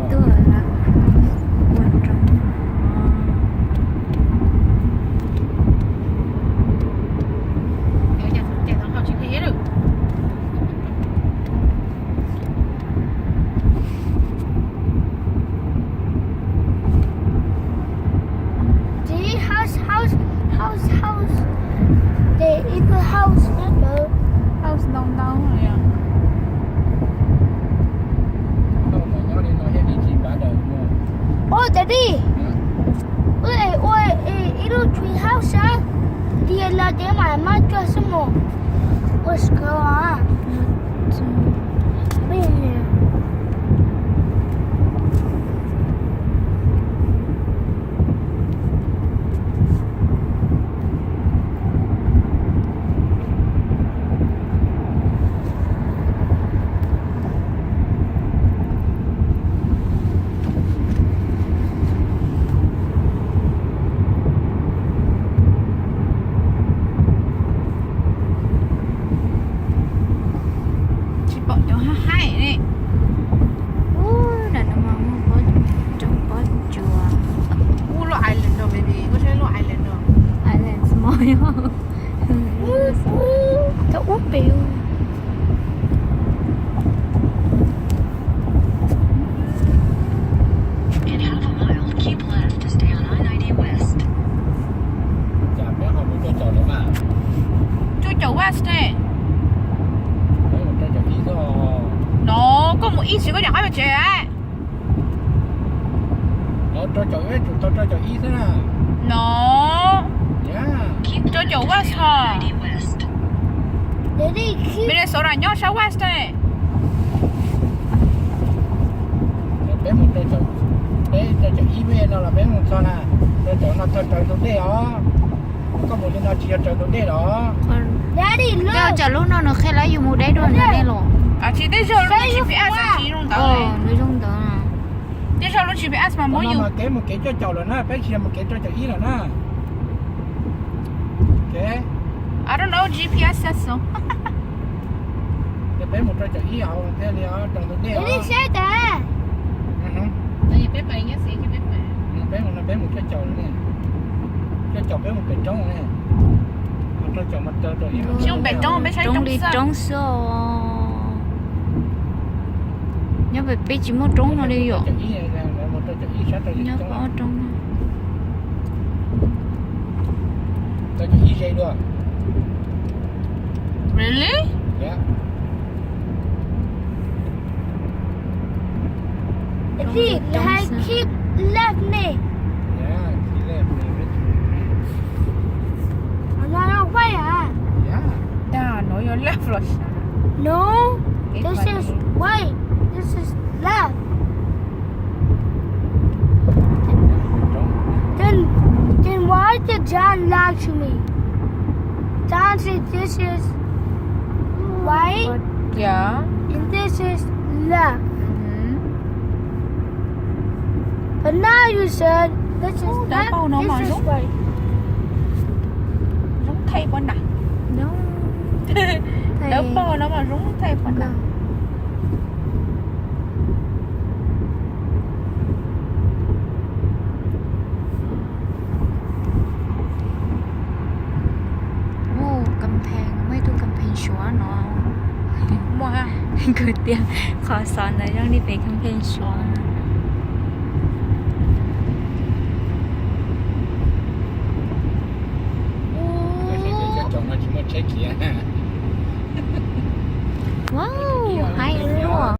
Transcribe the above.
Tuaj lawm, ua roob. This house, house, house, house. They even house, you know. House ntau ntau no yog. Ua, Daddy. Ua, ua, ib lub tree house, tiag los tiag mas mab cuag xwb mos. Ua skov. Tsis pom cov haib haib ne. Ub, nram no mas muaj pob, roob pob tsuas. Ub, lub island no, baby, koj saib lub island no. Island small. Ub, ub, cov ub pem. In half a mile, keep left to stay on I ninety West. Cas peb ho mus cuaj caum lawm mas. Cuaj caum west ne. Peb mus rau caum ib xwb os. No, koj mus east koj rov qab los tsev. No, rau caum west tsum tau rau caum ib xwb na. No, rau caum west ho. Minnesota nyob sab west ne. Peb mus rau caum, peb rau caum ib west no los peb mus txog na. Rau caum no txog raws ntug dej os. Koj mus li no tsis yog raws ntug dej los. Cov lub no nws qhia lawv yus mus deb dua ntawd ne los. Tsis, tej zaug lub G P S tsis zoo ntawd. Nws zoo ntawd. Tej zaug lub G P S mas muab yus. Kev mus kev cuaj caum lawm na, peb tsis yog mus kev rau caum ib lawm na. I don't know, G P S says so. Ces peb mus rau caum ib hauv thiaj li raws ntug dej os. Peb mus no peb mus cuaj caum lawm ne. Cuaj caum peb mus pem roob ne. Rau caum mas raws rau ib. Roob li roob xwb os. Nyob pem peb tsis muaj roob no li yom. Nyob pem ob roob no. Really? Keep left ne. Another way ah. Daj, no yog left los? No, this is right. This is left. Then, then why did John lie to me? John said this is right. Yeah. And this is left. But now you said this is left, this is right. Zoo thaij puas nag. Lawv pog no mas zoo thaij puas nag. Ub, kas pheej, muaj ib tug kas pheej Suav no. Muaj ha. Kuv tias qhov xov ntawd zoo li pem kas pheej Suav. Cov no tsis muaj tsheb khiav.